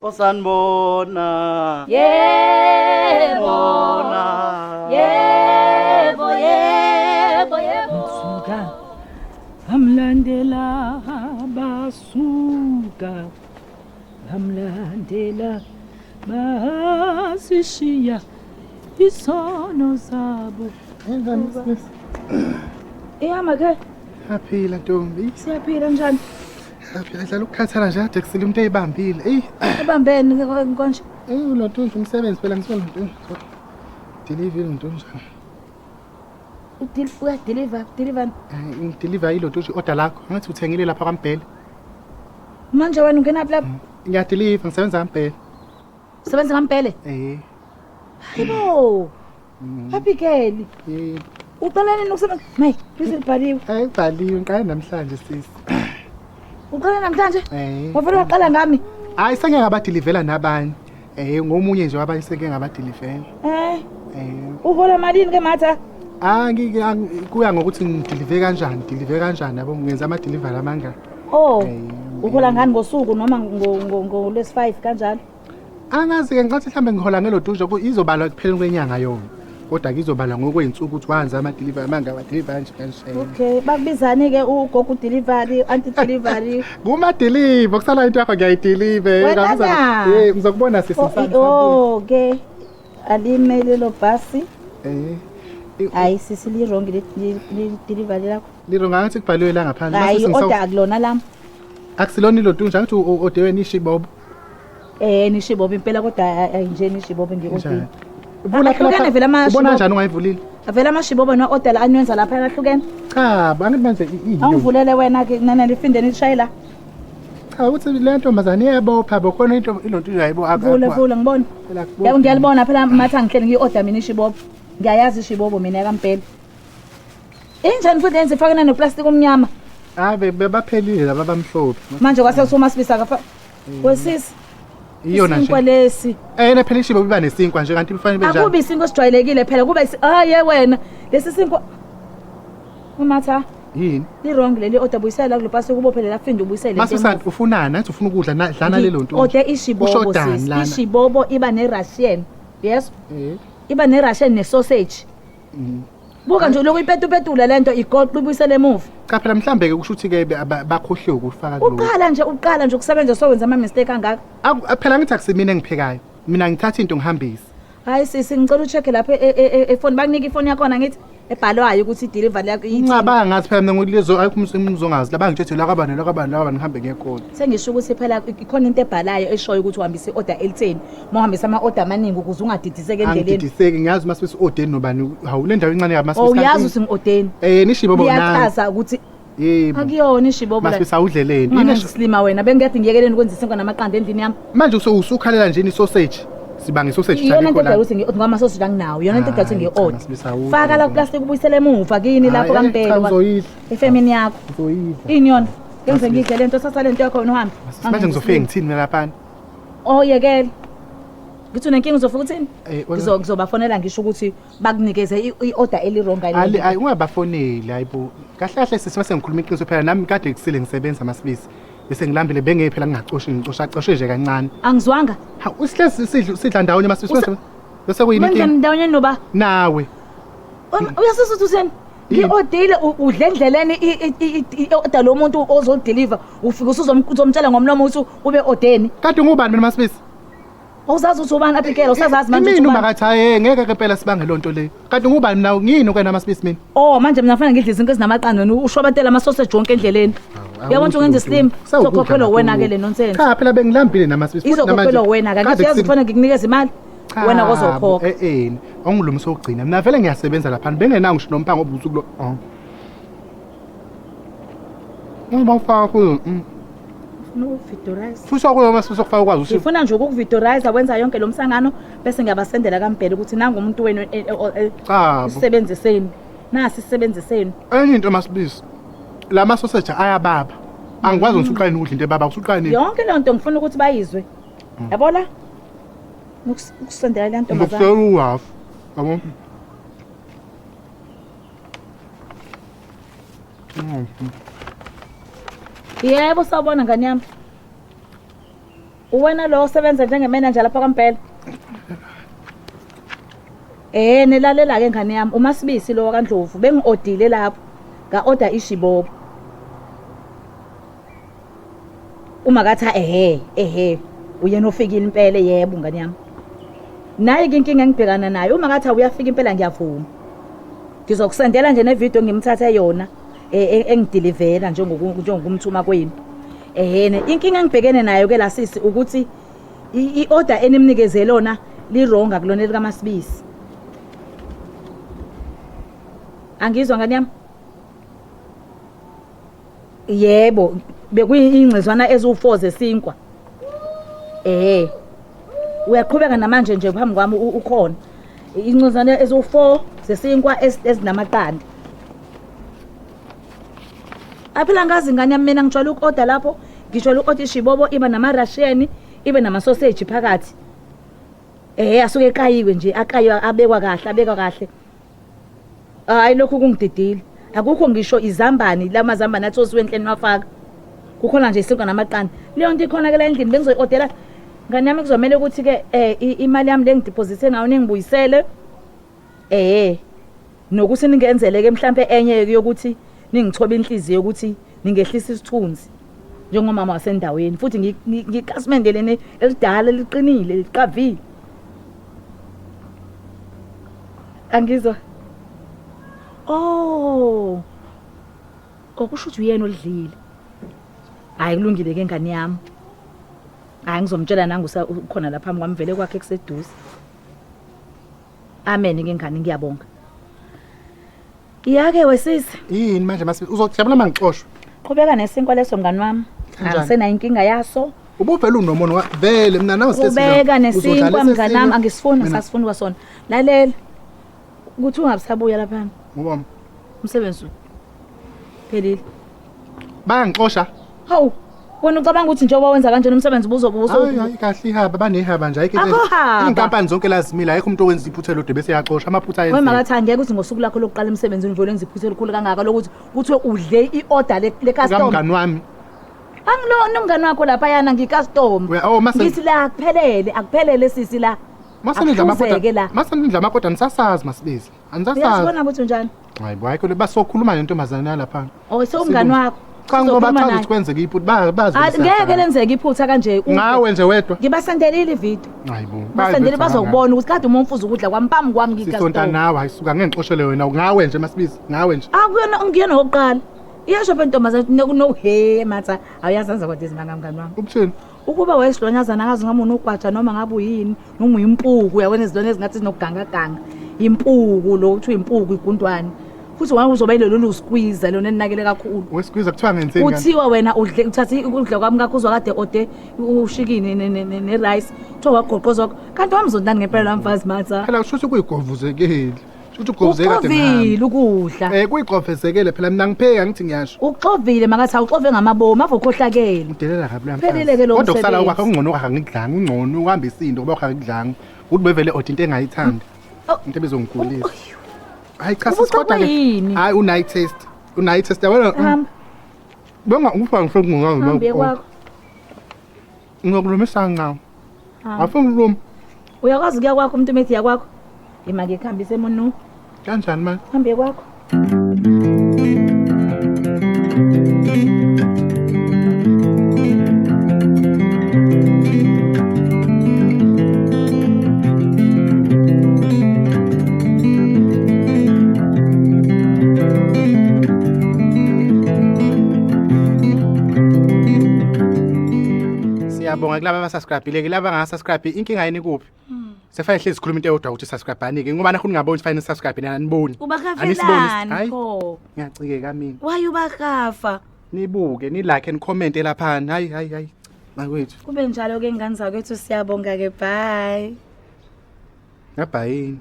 Osanibona. Yebo. Yebo, yebo, yebo. Suka bamlandela basuka bamlandela basishiya isono sabo. Enzani sisi? Ihamba ke. Yaphila ntombi. Siyaphila njani? Yaphila dlala ukukhathala nje kade kusile umuntu eyibambile. Eyi, Ebambeni konje. eyi lo nto nje umsebenzi phela ngisuka lo nto. Deliver lo nto nje. Udil uyadeliver, deliver. Ngideliver ilo nto nje order lakho. Ngathi uthengile lapha kwaMbhele. Manje wena ungena lapha? Ngiyadeliver ngisebenza kaMbhele. Sebenza kaMbhele? Eh. Hayibo. Abigail. Yebo. Uqala nini ukusebenza? May, please libhaliwe. Eh ibhaliwe ngiqale namhlanje sisi. Uqala namhlanje? Eh. Wavele waqala ngami. Hayi sengeke ngabadelivela nabanye. Eh ngomunye nje wabanye sengeke ngabadelivela. Eh, Eh uhola malini ke matha? Ah kuya ngokuthi ngidelive kanjani, delive kanjani yabo ngenza ama delivery amanga. Oh. Eh, Uhola ngani ngosuku noma ngo lesi 5 kanjalo? Angazi ke ngicathi mhlambe ngihola ngelo nto nje izobalwa ekupheleni kwenyanga yona. Kodwa ke izobalwa ngokweyinsuku ukuthi wanza ama delivery amanga wa deliver kanje kanje. Okay, bakubizani ke ugogo delivery, anti delivery. Kuma deliver kusala into yakho ngiyayideliver. Wena na? Eh ngizokubona sisi Oh, mfana. oh ke. Alimele lo bhasi. Eh. Hayi sisi li wrong le delivery lakho. Liro ngathi kubhaliwe la ngaphandle. Hayi Mase sengisa- order akulona lami. Akusilona ilo nto nje angithi odewe nishibobo. Eh nishibobo impela kodwa ayi nje nishibobo ngi-order. Njani? Vula phela. Ahlukene vele Ubona amashibobo. kanjani ungayivulile? Avela amashibobo no-order la aniwenza lapha ahlukene. Cha, angithi manje iyo. Awungivulele wena ke nana lifinde nilishayela. Cha ukuthi le ntombazane iyabopha bokhona into ilonto uyayibo Vula vula ngibona. Phela akubophi. Yabo ngiyalibona phela matha ngihleli ngiyi-order mina ishibobo. Ngiyayazi ishibobo mina yakampela. Injani futhi yenze ifakene noplastic omnyama. Hayi bebaphelile laba abamhlophe. Manje kwase kuthiwa uMasibisi akafa. Wesisi. Iyona nje. Isinkwa lesi. Eh phela ishibo biba nesinkwa nje kanti kufanele ibe njani? Akubi isinkwa esijwayelekile phela kuba hayi wena lesi sinkwa. Umatha Yini? li wrong leli order buyisela kulo plastic ubophele la finde ubuyisele. Mase ufunani? Athi ufuna ukudla dlana lelo nto. Order ishibobo Ushodani sis. lana? Ishibobo iba ne-Russian. Yes. Eh. Iba ne-Russian ne-sausage. Buka nje lokhu ipetupetula lento igoqa ibuyisele emuva. Cha phela mhlambe ke kusho ukuthi ke bakhohliwe ukufaka kuloko. Uqala nje ukusebenza sowenza ama mistake angaka. Phela ngithi akusimina engiphekayo. Mina ngithatha into ngihambise. Hayi sisi ngicela ucheck lapha efoni bakunika ifoni yakho ngithi ebhalwayo ukuthi i-delivery yakho ithini. Ngicabanga ngathi phela mina ngikulezo ayikho umuntu ongazi laba ngithethe la kabani la kabani la kabani ngihambe ngekolo. Sengisho ukuthi phela ikhona into ebhalayo eshoyo ukuthi uhambise i-order elitheni. Uma uhambisa ama-order amaningi ukuze ungadidiseki endleleni. Angididiseki ngiyazi uma sibisi odeni nobani hawu le ndawo incane kabi Oh uyazi ukuthi ngi-ordeni. Eh nishibobo nani? Liyachaza ukuthi Yebo. akuyona ishibobo la. Masibisi awudleleni. Ungangenzi isilima wena bengikade ngiyekeleni ukwenza isinkwa namaqanda endlini yami. Manje usukhalela nje ni sausage. Sibanga sausage Iyona into edala ukuthi ngi-order ngoba ama-sausage anginawo. Iyona into edala ukuthi Hayi, cha, ngi-order. Masibisi, awudli Faka la lento. plastic ubuyisele emuva kini lapho Hayi, kaMbhele. cha, uzoyidla. Efemini yakho. Uzoyidla. Ini yona? Ngenze ngidle lento thatha lento yakho wena uhambe. Manje ngizofike ngithini mina laphana? Oh yekela. Ngithi unenkinga uzofika uthini? Eh, wena- Ngizobafonela ngisho ukuthi bakunikeze i-order eli-wrong Ali ayi ungabafoneli hayibo. Kahle kahle sisi mase ngikhuluma iqiniso phela nami kade kusile ngisebenza masibisi. Bese ngilambile bengeke phela ngingacoshe ngicosha coshe nje kancane. Angizwanga. Ha usihlezi sidla sidla ndawonye masibisi bese kuyini Manje inkinga? ndawonye noba Nawe. uyasisa ukuthi utheni? Yini? Ngi-ordile udle endleleni i-order lo muntu ozolideliver ufike usuzomtshela ngomlomo ukuthi ube ordeni. Kade ngubani mina masibisi? Awuzazi ukuthi ubani Abigail usazazi manje ukuthi Mina ubani. umakathi hayi ngeke ke phela sibange lonto leyo. Kade ngubani mina ngiyini kwena masibisi mina? Oh manje mina kufanele ngidle izinto ezinamaqanda wena ushwabatela ama-sausage wonke endleleni. Uyabona ukuthi ungenza isilima? Izokhokhelwa wena ke le nonsense. Cha phela bengilambile namasibisi. Izokhokhelwa wena ke. Ngithi uyazi kufanele ngikunikeze imali. Wena kozokhokha. Eh eh awungilungisa okugcina. Mina vele ngiyasebenza lapha bengenawo ngisho nompango obusuku lo. Oh. Uma ufaka kuyo. Ufuna ukuvidorize. Futhi kuyo masibisi okufaka ukwazi ukuthi Ngifuna nje ukukuvidorize wenza yonke lo msangano bese ngiyabasendela kaMbhele ukuthi nangu umuntu wenu cha. isebenziseni. Nasi isebenziseni. Enye into masibisi. La ma sausage ayababa. Angikwazi ukuthi uqale ukudla into ebaba, usuqale nini? Yonke le nto ngifuna ukuthi bayizwe. Yabo la? Ukusendela le ntombazane. Ngizokusela uhalf. Yabo? Yebo sawubona ngani yami. Uwena lo osebenza njengemanager lapha kaMpela. Eh nilalela ke ngane yami uMasibisi lo kaNdlovu bengiodile lapho nga-order ishibobo. Uma kathi ehe ehe uyena ofikile impela yebo ngane yami. Nayi ke inkinga engibhekana nayo uma kathi uyafika impela ngiyavuma. Ngizokusendela nje nevideo ngimthathe yona engidilivela njengokumthuma kwenu. Ehene inkinga engibhekene nayo ke la sisi ukuthi i-order enimnikeze lona li-wrong akulona elikaMasibisi. Angizwa ngane yami? Yebo, bekuyingcezwana eziwu-4 zesinkwa. Eh. Uyaqhubeka namanje nje phambi kwami ukhona. Ingcezwana eziwu-4 zesinkwa ezinamaqanda. Aphela ngazi ingane yami mina ngijwayele uku-order lapho, ngijwayele uku-order ishibobo iba nama-russian, ibe nama-sausage phakathi. Eh asuke ekayiwe nje, akaywa abekwa kahle, abekwa kahle. Hayi lokhu kungididile. Akukho ngisho izambane lamazambane athosiwe enhleni wafaka. Kukhona nje isinkwa namaqanda. Leyo nto ikhona ke la endlini bengizoyi-odela. Ngane yami kuzomele ukuthi ke eh imali yami le ngideposithe ngayo ningibuyisele. Eh nokuthi ningenzele ke mhlambe enye yokuthi ningithobe inhliziyo ukuthi ningehlisa isithunzi njengomama wasendaweni futhi ngikhasimende leni elidala liqinile liqavile. Angizwa. Oh. Okusho ukuthi uyena olidlile. Hayi kulungile ke ngane yami. Hayi ngizomtshela nangu ukhona lapha phambi kwami vele kwakhe kuseduze. Amen ke ngane ngiyabonga. Iyake wesisi. Yini manje mase uzojabula mangixoshwa. Qhubeka nesinkwa leso mngani wami. Kanjani? Angisenayo inkinga yaso. Ubuvele unomona vele mina nawe sesi Qhubeka nesinkwa mngani wami angisifuni sasifuni kwasona. Lalela. Ukuthi ungabisabuya lapha. Ngoba Umsebenzi phelile. Bayangixosha. Hawu, wena ucabanga ukuthi njengoba wenza kanjena umsebenzi ubuzobe Hayi hayi kahle ihaba banehaba nje ayikho Akho haba. Inkampani zonke lazimila ayikho umuntu owenza iphutha elodwa bese yaxosha amaphutha Wena ayenzeka. makathi angeke uthi ngosuku lakho lokuqala emsebenzini uvele wenza iphutha elikhulu kangaka lokuthi kuthiwe udle i-order le customer. Kamngani wami. Angilona umngani wakho lapha yana ngicustomer. Oh mase Ngithi la akuphelele, akuphelele sisi la. Mase nidla Akuhluzeke amakoda. la. Mase nidla amakoda nisasazi masibizi. Anisasazi. Uyazibona ukuthi unjani? Hayi bo ayikho le basokhuluma nentombazane yalapha. Oh sewumngani wakho. Cha ngoba Uzokhuluma chaza naye. ukuthi kwenzeka iphutha bazi. Ah, Ngeke lenzeke iphutha kanje. Ngawe nje wedwa. Ngibasendelile ivideo. Hayi bo. Basendele bazokubona ukuthi kade uma umfuza ukudla kwami phambi kwami Sisonta ngicustomer. nawe hayisuka ngeke ngixoshele wena ngawe nje masibizi ngawe nje. Akuyona ngiyena wokuqala. Iyasho phela intombazane ukuthi no he matha awuyazenza kodwa izimanga mngani wami. Ubuthini? Ukuba wayesilwanyazana akazi ngabe unogwaja noma ngabe uyini noma uyimpuku uyabona izilwane ezingathi zinokugangaganga. Impuku lo kuthiwa impuku igundwane. Futhi wena uzoba yilelo lusqueeze lona elinakele kakhulu. Wesqueeze kuthiwa ngenzeni kanti? Kuthiwa wena udle uthathe ukudla kwami kakho uzwa kade ode ushikini ne-rice. Kuthiwa wagoqozwa kanti wamzondani ngempela la mfazi matha. Phela kusho ukuthi kuyigovuzekile. Kusho ukuthi ugovuzeke kade ngihamba. Uxovile ukudla. Eh kuyigovuzekele phela mina ngipheka ngithi ngiyasho. Uxovile makathi awuxove ngamabomu ave ukhohlakele. Udelela kabi lo Phelile ke lo Kodwa kusala msebenzi. kwakhe kungcono kwakhe ngikudlanga ungcono uhamba isindo ngoba kwakhe ngikudlanga. Ukuthi bevele ode into engayithandi. Oh. Into ebizongigulisa. Oy, Hayi cha Ubucakwe sisikodwa ke. yini? Hayi unayi taste. Unayi taste yabona. Hamba, Benga ukufa ngifuna hamba uye kwakho. Ngizokulumisa ngcawo. Hamba. Afuna ukuluma. Uyakwazi ukuya kwakho umuntu umethi yakwakho. Ima ke khambise munu. Kanjani manje? Hambe kwakho. Siyabonga kulaba abasubscribe ke laba abangasubscribe inkinga yini kuphi? Sefanele hlezi sikhuluma into eyodwa ukuthi subscribe ani ke ngoba nakho ningaboni fanele subscribe nani aniboni. Anisiboni. Ubakafelani Hayi pho? ngiyacikeka mina. Why ubakafa? Nibuke ni like and comment lapha. Hayi hayi hayi. Bakwethu. Kube njalo ke ngane zakwethu siyabonga ke bye. Ngabhayini.